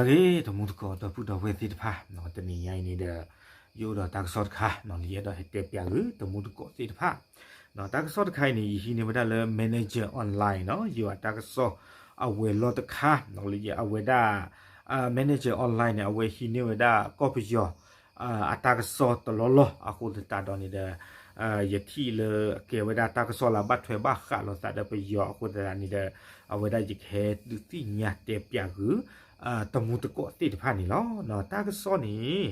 ဂ့ၤ တမူတကိး ဒီပုၢ်ဒီဝဲၢ်သ့ၣ်တဖၣ်, တနံၤညါအံၤန့ၣ်ဒီး ယအိၣ်ဒီးတၢ်ကစီၣ်တခါ လၢယအဲၣ်ဒိးဟဲတဲပျးဂ့ၤ တမူတကိးသ့ၣ်တဖၣ်. တၢ်ကစီၣ်တခါအံၤန့ၣ် ယဟံးန့ၢ်ဝဲဒၣ်လၢ Manager Online နီၤ, ယိၤအတၢ်ကစီၣ်အဝဲၤလီၢ်တခါ, လၢအဝဲဒၣ် Manager Online န့ၣ် အဝဲဟံးန့ၢ်ဝဲဒၣ်ကီၢ်ပယီၤ အတၢ်ကစီၣ်တလီၢ်လီၢ်အဃိသတးဒီးန့ၣ်ဒီး ယထံၣ်လၢအကဲဝဲဒၣ်တၢ်ကစီၣ်လၢအဘၣ်ထွဲဘၣ်ဃးလိာ်သးဒီးပယီၤအဃိသတးန့ၣ်ဒီး အဝဲဒၣ်ယကဟဲဒုးသ့ၣ်ညါတဲပျးဂ့ၤ တမူတကိးသ့ၣ်တဖၣ်န့ၣ်လီၤ. တၢ်ကစီၣ်န့ၣ်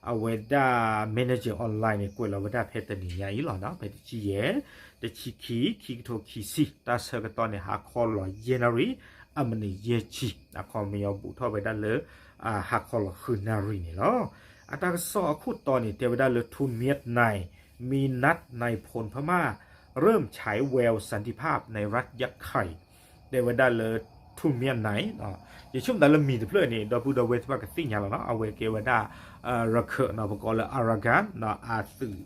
အဝဲဒၣ် Manager Online န့ၣ် ကွဲးလီၤဝဲဒၣ်ဖဲတနံၤညါအံၤလီၤ, ဖဲတဆံယဲၢ် တဆံခံ ခံကထိခံဆံ တၢ်ဆၢကတီၢ်န့ၣ် ဟါခီလီၤယဲၢ်နၣ်ရံၣ် အမံးနံးယဲၢ်ဆံ, အခီပညီဘူးထီၣ်ဝဲဒၣ်လၢ ဟါခီလီၤဃုနၣ်ရံၣ်န့ၣ်လီၤ. အတၢ်ကစီၣ်အခိၣ်တီန့ၣ် တဲဝဲဒၣ်လၢ ထူမံးနၢၣ် มีนัดนายพลพม่าเริ่มฉายแววสันติภาพในรัฐยะไข่ တဲဝဲဒၣ်လၢ ထူမံးနၢၣ် ယဆိကမိၣ်သးလၢမံၤတဖျၢၣ်န့ၣ် ဒီပုၢ်ဒီဝဲၢ်သ့ၣ်တဖၣ်ကသ့ၣ်ညါလီၤနီၤ, အဝဲကဲဝဲဒၣ် ရခၢၣ်နီၤ ပကိးလၢ Arakan နီၤ အသုး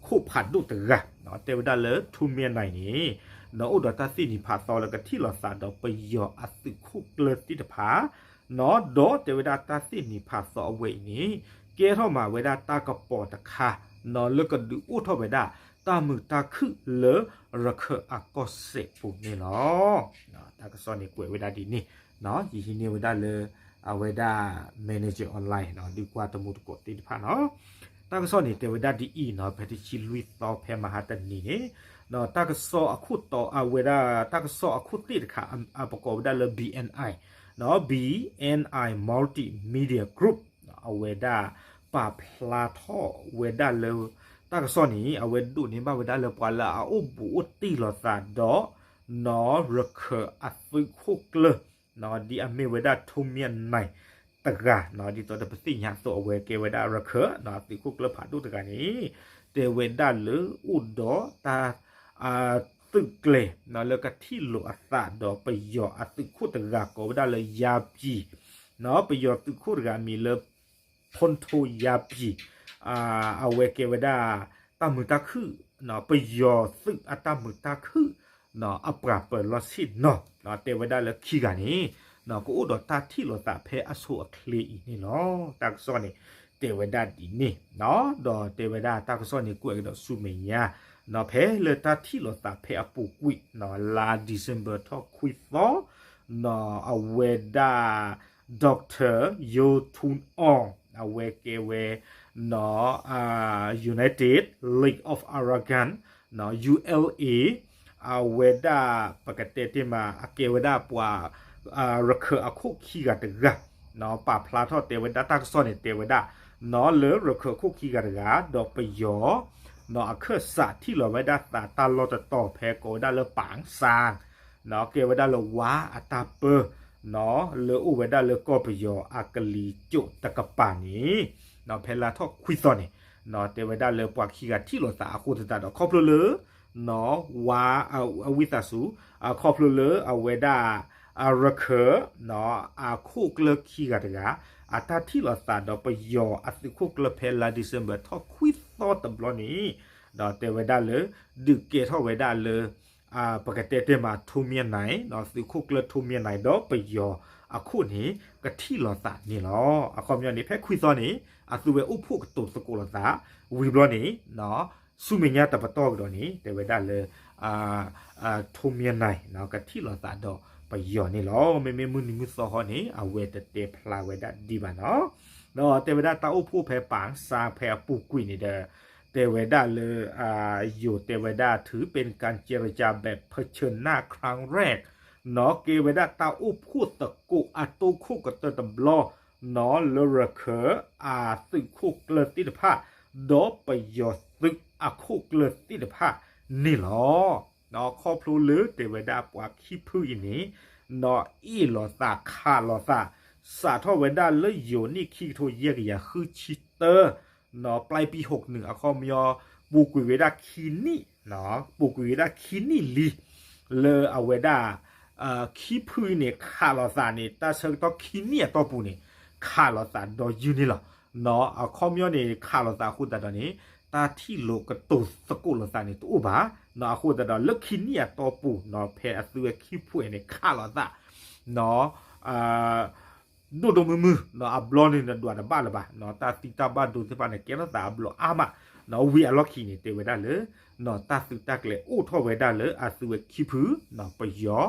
ခိၣ်ဖးဒိၣ်တဂၤ, တဲဝဲဒၣ်လၢ ထူမံးနၢၣ်န့ၣ် ဒီးအိၣ်ဒီးတၢ်သ့ၣ်နီၤဖးသီလၢကထံၣ်လိာ်သးဒီးပယီၤအသုးခိၣ်ကျၢၢ်သ့ၣ်တဖၣ် နီၤ, ဒီးတဲဝဲဒၣ်တၢ်သ့ၣ်နီၤဖးသီအဝဲအံၤန့ၣ် ကဲထီၣ်မးဝဲဒၣ်တၢ်ကပီၤတခါ နီၤ လၢကဒုးအိၣ်ထီၣ်ဝဲဒၣ် တၢ်မုာ်တၢ်ခုၣ်လၢရခၢၣ်အကီၢ်စဲၣ်ပူၤန့ၣ်လီၤ. တၢ်ကစီၣ်န့ၣ်ကွဲးဝဲဒၣ်ဒ်န့ၣ်, ယဟံးန့ၢ်ဝဲဒၣ်လၢ အဝဲဒၣ် Manager Online နီၤ ဒုးကွၢ်တမူတကိးသ့ၣ်တဖၣ်နီၤ. တၢ်ကစီၣ်န့ၣ် တဲဝဲဒၣ်ဒ်အံၤနီၤ, ဖဲတဆံလွံၢ်သီ ဖဲမဟါတနံၤန့ၣ် တၢ်ကစီၣ်အခိၣ်တီ အဝဲဒၣ် တၢ်ကစီၣ်အခိၣ်သ့ၣ်တခါ အပကိးဝဲဒၣ်လၢ ဘီ အၣ် အၣ် အၣ် နီၤ, ဘီ အၣ် အၣ် Multimedia Group အဝဲဒၣ် ပာ်ဖျါထီၣ်ဝဲဒၣ်လၢ တၢ်ကစီၣ်န့ၣ် အဝဲဒိးန့ၢ်ဘၣ်ဝဲဒၣ်လၢပှၤလၢအအိၣ်ဘူးအိၣ်တံၢ်လိာ်သးဒီး နီၤ ရခၢၣ်အသုးခိၣ်ကျၢၢ် ဒ်အမ့ၢ်ဝဲဒၣ်ထူမံးနၢၣ်တဂၤ, ဒ်သိးဒီးပသ့ၣ်ညါအသိး အဝဲကဲဝဲဒၣ်ရခၢၣ် အသုးခိၣ်ကျၢၢ်ဖးဒိၣ်တဂၤန့ၣ် တဲဝဲဒၣ်လၢအိၣ်ဒီးတၢ် သုးကျဲၤ လၢကထံၣ်လိာ်အသးဒီးပယီၤအသုးခိၣ်တဂၤ ကိးဝဲဒၣ်လၢယါပံၤ, ပယီၤသုးခိၣ်တဂၤအမံၤလၢ ဖူၣ်ထိယါပံၤ, အဝဲကဲဝဲဒၣ် တၢ်မုာ်တၢ်ခုၣ်, ပယီၤသုးအတၢ်မုာ်တၢ်ခုၣ် အပှၤပၢၤလီၢ်ဆ့ၣ်နီၤ, တဲဝဲဒၣ်လၢခံဂၤန့ၣ် ကအိၣ်ဒီးတၢ်ထံၣ်လိာ်သးဖဲအဆိအချ့အံၤန့ၣ်လီၤ. တၢ်ကစီၣ်န့ၣ် တဲဝဲဒၣ်ဒ်န့ၣ်, ဒီးတဲဝဲဒၣ်တၢ်ကစီၣ်န့ၣ်ကွဲးကဒီးဆူမဲာ်ညါ ဖဲလၢတၢ်ထံၣ်လိာ်သးဖဲအပူၤကွံာ် လါ December ထီၣ်ခွံသီ နီၤ အဝဲဒၣ် Doctor Yo Tun Aung အဝဲကဲဝဲ နီၤ United League of Arakan နီၤ ယူ แอล เอ အဝဲဒၣ် ပကတဲတ့ၢ်မး အကဲဝဲဒၣ်ပှၤ ရခၢၣ်အခိၣ်ခံဂၤတဂၤ နီၤ ပာ်ဖျါထီၣ်တဲဝဲဒၣ်တၢ်ကစီၣ်န့ၣ် တဲဝဲဒၣ် နီၤ လၢရခၢၣ်အခိၣ်ခံဂၤတဂၤ ဒီးပယီၤ နီၤ အခၢၣ်စးထံၣ်လီၤဝဲဒၣ်သးတၢ်လီၢ်တတီၤ ဖဲကိးဝဲဒၣ်လၢ ပၣ်စၣ် နီၤ ကဲဝဲဒၣ်လၢဝါအတၢ်ပၢ နီၤ လၢအိၣ်ဝဲဒၣ်လၢကီၢ်ပယီၤအကလံၤစိးတကပၤန့ၣ် နီၤ ဖဲလါထီၣ်ခွံသီန့ၣ် နီၤ တဲဝဲဒၣ်လၢပှၤခံဂၤထံၣ်လိာ်သးအဃိသတးဒီး ခီဖျိလၢ နီၤ ဝါ အဝံသးစူၤ ခီဖျိလၢအဝဲဒၣ် ရခၢၣ် နီၤ အခိၣ်ကျၢၢ်ခံဂၤတဂၤ အတၢ်ထံၣ်လိာ်သးဒီးပယီၤအသုးခိၣ်ကျၢၢ်ဖဲလါ December ထီၣ်ခွံသီတဘျီန့ၣ် ဒီးတဲဝဲဒၣ်လၢ ဒုးကဲထီၣ်ဝဲဒၣ်လၢ ပကတဲတ့ၢ်မး ထူမံးနၢၣ် နီၤ သုးခိၣ်ကျၢၢ်ထူမံးနၢၣ် ဒီးပယီၤအခိၣ်န့ၣ် ကထံၣ်လိာ်သးန့ၣ်လီၤ. အခီပညီန့ၣ် ဖဲခွံသီန့ၣ် အသုဝဲအိၣ်ဖှိၣ်ကတိၤသကိးလိာ်သး ဝံၤဘျီန့ၣ် နီၤ ဆူမဲာ်ညါတပတီၢ်ကဒီးန့ၣ် တဲဝဲဒၣ်လၢ ထူမံးနၢၣ် နီၤ ကထံၣ်လိာ်သးဒီးပယီၤန့ၣ်လီၤ. မ့မ့ၢ်မုၢ်နံၤမုၢ်သီဟီန့ၣ် အဝဲတတဲဖျါဝဲဒၣ်ဒံးဘၣ်နီၤ. ဒီးတဲဝဲဒၣ်တၢ်အိၣ်ဖှိၣ်ဖဲပၣ်စၣ်ဖဲအပူၤကွံာ်န့ၣ်ဒီး တဲဝဲဒၣ်လၢ ယိၤတဲဝဲဒၣ် ถือเป็นการเจรจาแบบเผชิญหน้าครั้งแรก နီၤ ကဲဝဲဒၣ်တၢ်အိၣ်ဖှိၣ်သကိးအတိခိၣ်ကတၢၢ်တဘျီ နီၤ လၢရခၢၣ်အသုးခိၣ်ကျၢၢ်သ့ၣ်တဖၣ် ဒီးပယီၤသုးအခိၣ်ကျၢၢ်သ့ၣ်တဖၣ်န့ၣ်လီၤ. နီၤ ခီဖျိလၢတဲဝဲဒၣ်ပှၤခံဖုအံၤန့ၣ် နီၤ အ့ၣ်လိာ်သးခးလိာ်သး စးထီၣ်ဝဲဒၣ်လၢယိၤနံၣ်ခံကထိယဲၢ်ကယၤဃုဆံတၢ နီၤ ပျဲပံဟိးနုာ် အခီပညီ ပူၤကွံာ်ဝဲဒၣ်ခံနံၣ် ပူၤကွံာ်ဝဲဒၣ်ခံနံၣ်လံ လၢအဝဲဒၣ် ခံဖုအံၤန့ၣ် ခးလိာ်သးန့ၣ် တၢ်ဆၢကတီၢ်ခံနံၣ်အတီၢ်ပူၤန့ၣ် ခးလိာ်သးဒီးယုၢ်န့ၣ်လီၤ. နီၤ အခီပညီန့ၣ် ခးလိာ်သးအဃိသတးဒီးန့ၣ် တၢ်ထံၣ်လိာ်ကတိၤသကိးလိာ်သးန့ၣ်တအိၣ်ဘၣ်. နီၤ အဃိသတးဒီးလၢခံနံၣ်အတီၢ်ပူၤ နီၤ ဖဲအသုဝဲခံဖုအံၤန့ၣ် ခးလိာ်သး နီၤ ဒိၣ်ဒိၣ်မုၢ်မုၢ် အဘျီန့ၣ်နဒွးတဘၣ်လၢၤဘၣ်, တၢ်သံတၢ်ဘၣ်ဒိသ့ၣ်တဖၣ်န့ၣ် ကဲထီၣ်သးအဘျီအါမး, ဝံၤအလီၢ်ခံန့ၣ် တဲဝဲဒၣ်လၢ တၢ်သုးတၢ်ကျဲၤအိၣ်ထီၣ်ဝဲဒၣ်လၢအသုးဝဲခံဖု ပယီၤ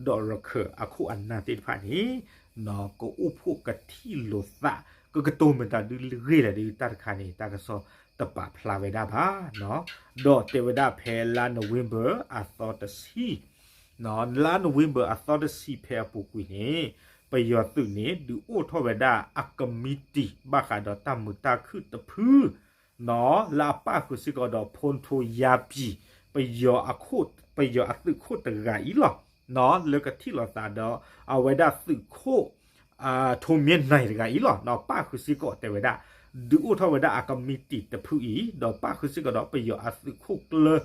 ဒီးရခၢၣ်အခိၣ်အနၢ်သ့ၣ်တဖၣ်န့ၣ် ကအိၣ်ဖှိၣ်ကထံၣ်လိာ်သး ကကတိၤမတၤဒုဂ့ၢ်လဲၣ်ဒုး တၢ်တခါန့ၣ် တၢ်ကစီၣ်တပာ်ဖျါဝဲဒၣ်ဘၣ်, ဒီးတဲဝဲဒၣ်ဖဲလါ November အသီတဆံ လါ November အသီတဆံဖဲအပူၤကွံာ်န့ၣ် ပယီၤသုးန့ၣ် ဒုးအိၣ်ထီၣ်ဝဲဒၣ်အကမံးတံာ် ဘၣ်ဃးဒီးတၢ်မုာ်တၢ်ခုၣ်တဖု လၢအပၣ်ဃုာ်စ့ၢ်ကီးဒီး ဖူထူယါပံၤ ပယီၤအခိၣ် ပယီၤအသုးခိၣ်တဂၤအံၤလီၤ, လၢကထံၣ်လိာ်သးဒီး အဝဲဒၣ်သုးခိၣ် ထိးမံနံၤတဂၤအံၤလီၤ, ပၣ်ဃုာ်စ့ၢ်ကီးတဲဝဲဒၣ် ဒုးအိၣ်ထီၣ်ဝဲဒၣ်အကမံးတံာ်တဖုအံၤ ဒီးပၣ်ဃုာ်စ့ၢ်ကီးဒီးပယီၤအသုးခိၣ်ကျၢၢ်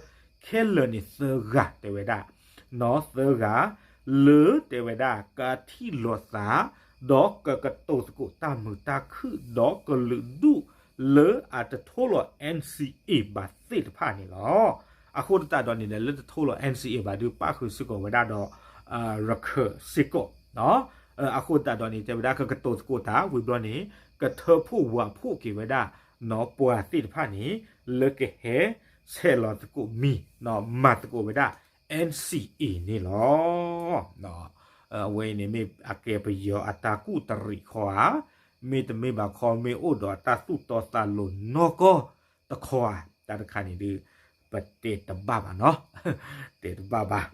ခဲလၢာ်န့ၣ်သၢဂၤတဲဝဲဒၣ်, သၢဂၤ လၢတဲဝဲဒၣ်ကထံၣ်လိာ်သး ဒီးကကတိၤသကိးတၢ်မုာ်တၢ်ခုၣ် ဒီးကလုာ်ဒူၣ်လၢအတထိလီၤ NCA ဘၣ်သ့ၣ်တဖၣ်န့ၣ်လီၤ. အဃိသတးဒီးန့ၣ်ဒီး လၢတထိလီၤ NCA ဘၣ်ဒုး ပၣ်ဃုာ်စ့ၢ်ကီးဝဲဒၣ်ဒီး ရခၢၣ်စ့ၢ်ကီး အဃိသတးဒီးန့ၣ် တဲဝဲဒၣ်ကကတိၤသကိးတၢ်ဝံၤဘျီန့ၣ် ကထၢဖှိၣ်ဝးဖှိၣ်က့ၤဝဲဒၣ် ပှၤသ့ၣ်တဖၣ်န့ၣ် လၢကဟဲဆဲးလီၤသကိးမံၤ မၤသကိးဝဲဒၣ် NCA န့ၣ်လီၤ. အဝဲအံၤန့ၣ် မ့ၢ်အကဲပယီၤအတၢ်ကူၣ်တရံးခီဧါ, မ့တမ့ၢ်ဘၣ်ခီ မ့ၢ်အိၣ်ဒီးအတၢ်သူၣ်တီသးလိၤနီၢ်ကီၢ်တခီဧါ, တၢ်တခါန့ၣ်ဒုး ပတဲတဘၣ်ဘၣ်နီၤ, တဲတဘၣ်ဘၣ်.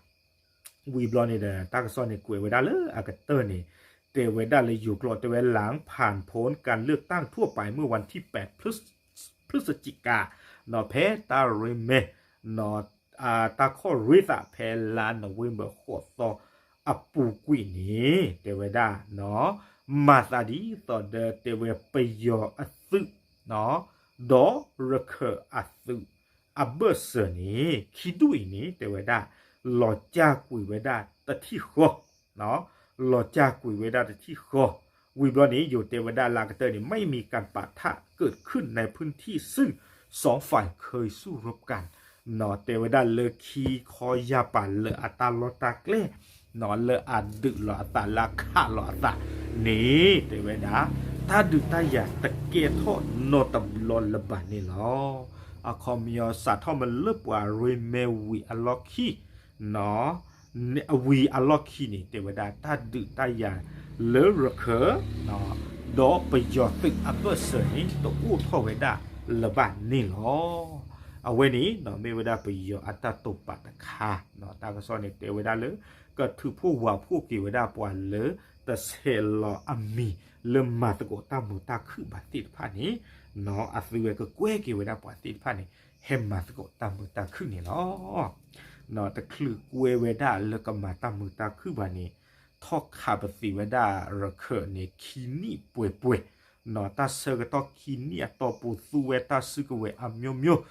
ဝံၤဘျီန့ၣ်ဒီး တၢ်ကစီၣ်န့ၣ်ကွဲးဝဲဒၣ်လၢအကတၢၢ်န့ၣ် တဲဝဲဒၣ်လၢယိၤကျိာ်တဲဝဲ หลังผ่านผลการเลือกตั้งทั่วไปเมื่อวันที่แปด พฤศ- พฤศจิกา နီၤ ဖဲတၢ်ရ့မဲ နီၤ တၢ်ခီၣ်ရ့သးဖဲလါ November ဃိးသီအပူၤကွံာ်န့ၣ် တဲဝဲဒၣ် မၤသးဒ်သိးဒီးတဲဝဲပယီၤအသုး ဒီးရခၢၣ်အသုး အဘၢၣ်စၢၤန့ၣ် ခံဒူၣ်အံၤန့ၣ် တဲဝဲဒၣ် လီၤကၢ်ကွံာ်ဝဲဒၣ်တထံၣ်ဃီ လီၤကၢ်ကွံာ်ဝဲဒၣ်တထံၣ်ဃီ, ဝံၤဘျီန့ၣ် ယိၤတဲဝဲဒၣ်လၢအကတၢၢ်န့ၣ် ไม่มีการปะทะเกิดขึ้นในพื้นที่ซึ่ง สองฝ่ายเคยสู้รบกัน တဲဝဲဒၣ်လၢခံခီယၢ်ပၤလၢအတၢ်လီၢ်တၢ်ကျဲ လၢအဒုးလီၤအသးလၢအခးလီၤအသးန့ၣ် တဲဝဲဒၣ် တၢ်ဒုးတၢ်ယၤတကဲထီၣ်နီတဘျီလၢၤဘၣ်န့ၣ်လီၤ. အခီပညီစးထီၣ်မ့ၢ်လၢပှၤရ့မဲဝံၤအလီၢ်ခံ ဝံၤအလီၢ်ခံန့ၣ် တဲဝဲဒၣ် တၢ်ဒုးတၢ်ယၤလၢရခၢၣ် ဒီးပယီၤသုးအဘၢၣ်စၢၤန့ၣ် တအိၣ်ထီၣ်ဝဲဒၣ်လၢၤဘၣ်န့ၣ်လီၤ. အဝဲန့ၣ် မ့ၢ်ဝဲဒၣ်ပယီၤအတၢ်တိာ်ပာ်တခါ တၢ်ကစီၣ်န့ၣ် တဲဝဲဒၣ်လၢ ကထုးဖှိၣ်ဝးဖှိၣ်က့ၤဝဲဒၣ်ပှၤလၢတဆဲးလီၤအမံၤ လၢမၤသကိးတၢ်မုာ်တၢ်ခုၣ်ဘၣ်သ့ၣ်တဖၣ်န့ၣ် အသုးဝဲကကွဲက့ၤဝဲဒၣ်ပှၤသ့ၣ်တဖၣ်န့ၣ် ဟဲမၤသကိးတၢ်မုာ်တၢ်ခုၣ်န့ၣ်လီၤ. တချုးကွဲဝဲဒၣ်လၢကမၤတၢ်မုာ်တၢ်ခုၣ်ဘၣ်န့ၣ် ထီၣ်ခးပသံးဝဲဒၣ်ရခၢၣ်န့ၣ် ခံနံၣ်ပှဲၤပှဲၤ တၢ်ဆၢကတီၢ်ခံနံၣ်အတီၢ်ပူၤသူဝဲတၢ်စုကဝဲၤအမျိုးမျိုး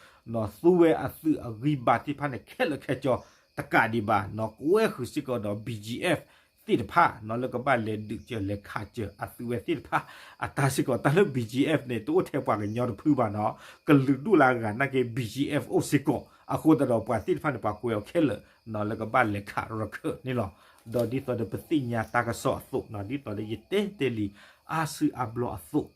သူဝဲအသုးအဂံၢ်ဘါသ့ၣ်တဖၣ်န့ၣ် ခဲလၢာ်ခဲဆ့ တကးဒံးဘၣ် ကွဲဃုာ်စ့ၢ်ကီးဒီး BGF သ့ၣ်တဖၣ် လၢကဘၣ်လဲၤဒုးစၢၤလဲၤခးစၢၤအသုးဝဲသ့ၣ်တဖၣ် အတၢ်စ့ၢ်ကီး တၢ်လၢ BGF န့ၣ် တအိၣ်ထဲပှၤကညီတဖုဘၣ်နီၤ ကလုာ်ဒူၣ်လၢအဂၤနာ်က့ BGF အိၣ်စ့ၢ်ကီး အဃိသတးဒီးပှၤသ့ၣ်တဖၣ်န့ၣ် ပှၤကွဲးအီၤခဲလၢာ် လၢကဘၣ်လဲၤခးရခၢၣ်န့ၣ်လီၤ. ဒီးဒ်သိးဒီးပသ့ၣ်ညါတၢ်ကစီၣ်အသိး ဒ်သိးဒီးယတဲတဲလံ အါစုအါဘျီအသိး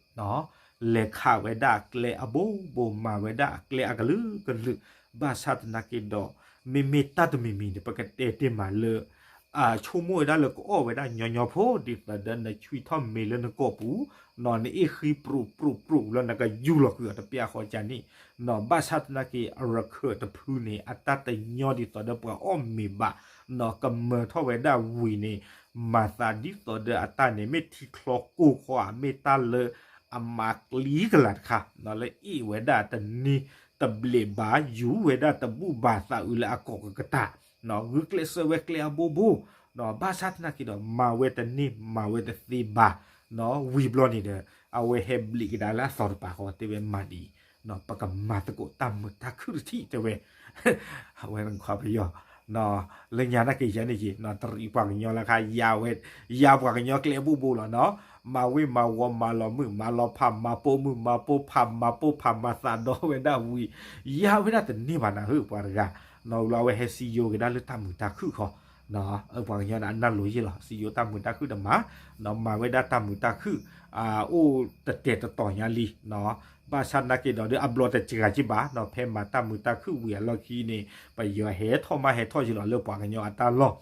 လဲၤခးဝဲဒၣ်ကျဲအဘိဘိ မၤဝဲဒၣ်အကျဲအကလုာ်ကလုာ် ဘၣ်ဆၣ်သနာ်က့ဒီး မ့မ့ၢ်တၢ်တမံၤမံၤန့ၣ် ပကတဲတ့ၢ်မးလၢ ဆိကမိၣ်ဝဲဒၣ်လၢကအီၣ်ဝဲဒၣ်ညီညီဖိ ဒ်သိးဒီးနဆွံထီၣ်မ့ၤလၢနကိာ်ပူၤ နအ့ၣ်ဃံပြူးပြူးပြူးလၢနကယူၢ်လီၤကွံာ်အီၤတပျၢ်ဃီကန့ၣ် ဘၣ်ဆၣ်သနာ်က့ အရခၢၣ်တဖုန့ၣ် အတၢ်တညီဒ်သိးဒီးပှၤအီၣ်မ့ၤဘၣ် ကမၢထီၣ်ဝဲဒၣ်ဝံၤန့ၣ် မၤသးဒ်သိးဒီးအတၢ်န့ၣ် မ့ၢ်ထံချီကိၢ်ဃီဧါ မ့ၢ်တၢ်လၢအမၤကျံကလာ်တခါ လၢအ့ၣ်ဝဲဒၣ်တန့ၢ်တဘျဲးဘၣ် ယူၤဝဲဒၣ်တဘူၣ်ဘၣ်သးအုးလၢအကိာ်ကကတၢၢ် ဂုာ်ကျဲးစၢးဝဲကျဲအဘိဘိ ဘၣ်ဆၣ်သနာ်က့ဒီး မၤဝဲတန့ၢ်မၤဝဲတသ့ဘၣ် ဝံၤဘျီန့ၣ်ဒီး အဝဲဟဲဘျံးကဒါလၢအသီတပၤဃီ တဲဝဲမၤဒ်အံၤ ပကမၤသကိးတၢ်မုာ်တၢ်ခုၣ်တထံၣ် တဲဝဲ အဝဲခွါပယီၤ လၢညါနာ်က့ယဲန့ၣ်က့ၤ တရံးပှၤကညီလၢခါ ယါဝဲ ယါပှၤကညီကျဲအဘိဘိလီၤနီၤ မၤဝ့ၢ်မၤဝီၤမၤလီၤမုၢ် မၤလီၤဖး မၤပိာ်မုၣ် မၤပိာ်ဖး မၤပိာ်ဖးမၤသးဒီဝဲဒၣ်ဝံၤ ယါဝဲဒၣ်တန့ၢ်ဘၣ်နၤဧၢ ပှၤတဂၤ နီၤလၢအဝဲဟဲစံယိက့ၤဒၣ်လၢတၢ်မုာ်တၢ်ခုၣ်ဃီ ပှၤကညီန့ၣ်အနၢ်လိၤယ့ၢ်လီၤ. စံယိၤတၢ်မုာ်တၢ်ခုၣ်တမၤ, မၤဝဲဒၣ်တၢ်မုာ်တၢ်ခုၣ် အိၣ်တတဲာ်တတီၤညါလံ. ဘၣ်ဆၣ်သနာ်က့ဒီးဒ်အဘျီတစှၤက့ဘၣ်နီၤ, ဖဲမၤတၢ်မုာ်တၢ်ခုၣ်ဝံၤအလီၢ်ခံန့ၣ် ပယီၤဟဲထီၣ်မးဟဲထီၣ်ယ့ၢ်လီၤလၢပှၤကညီအတၢ်လီၢ်,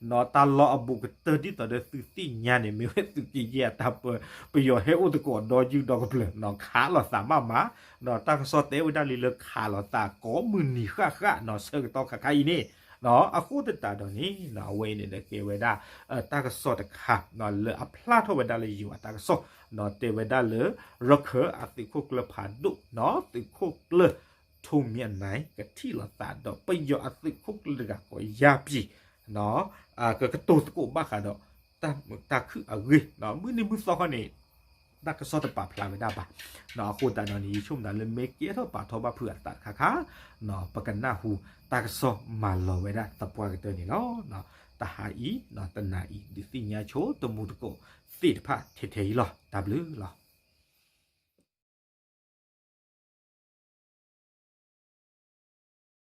နီၤ တၢ်လီၢ်အဘူးကတၢၢ်ဒ်သိးဒီးသုသ့ၣ်ညါန့ၣ် မ့ၢ်ဝဲသုးက့ယဲၢ်အတၢ်ပၢ, ပယီၤဟဲအိၣ်သကိးဒီယုၢ်ဒီကပျၢၤနီၤ, ခးလိာ်သးမးမး, နီၤ တၢ်ကစီၣ်တဲဝဲဒၣ်လံလၢခးလိာ်သးကိးမုၢ်နံၤဃၣ်ဃၣ်နီၤ, ဆၢကတီၢ်ခါခါအံၤန့ၣ်, နီၤ အဃိသတးဒီးန့ၣ် နီၤ အဝဲအံၤန့ၣ်ဒီးကဲဝဲဒၣ် တၢ်ကစီၣ်တခါ နီၤ လၢအဖျါထီၣ်ဝဲဒၣ်လၢယိၤအတၢ်ကစီၣ်, နီၤ တဲဝဲဒၣ်လၢ ရခၢၣ်အသုးခိၣ်ကျၢၢ်ဖးဒိၣ် နီၤ သုးခိၣ်ကျၢၢ် ထိမ့ၢ်အနၢ် ကထံၣ်လိာ်သးဒီး ပယီၤအသုးခိၣ်ကျၢၢ်တဂၤကိးယါပံၤ, နီၤ ကကတိၤသကိးဘၣ်ဃးဒီး တၢ်မုာ်တၢ်ခုၣ်အဂ့ၢ်, နီၤ မုၢ်နံၤမုၢ်သီခီန့ၣ် တၢ်ကစီၣ်တပာ်ဖျါဝဲဒၣ်ဘၣ်, နီၤ အဃိသတးဒီးန့ၣ် ယဆိကမိၣ်လၢမ့ၢ်ကဲထီၣ်ပာ်ထီၣ်ဘၣ်ဖုးအသးတခါခါ, နီၤ ပကနၢ်ဟူတၢ်ကစီၣ်မၤလီၤဝဲဒၣ်သပှၢ်ကတၢၢ်န့ၣ်လီၤ. နီၤ တဟါအံၤ နီၤ တနၤအံၤ ဒုးသ့ၣ်ညါဆိတမူတကိးသ့ၣ်တဖၣ်ထဲထဲအံၤလီၤ. တၢ်ဘျုးလီၤ.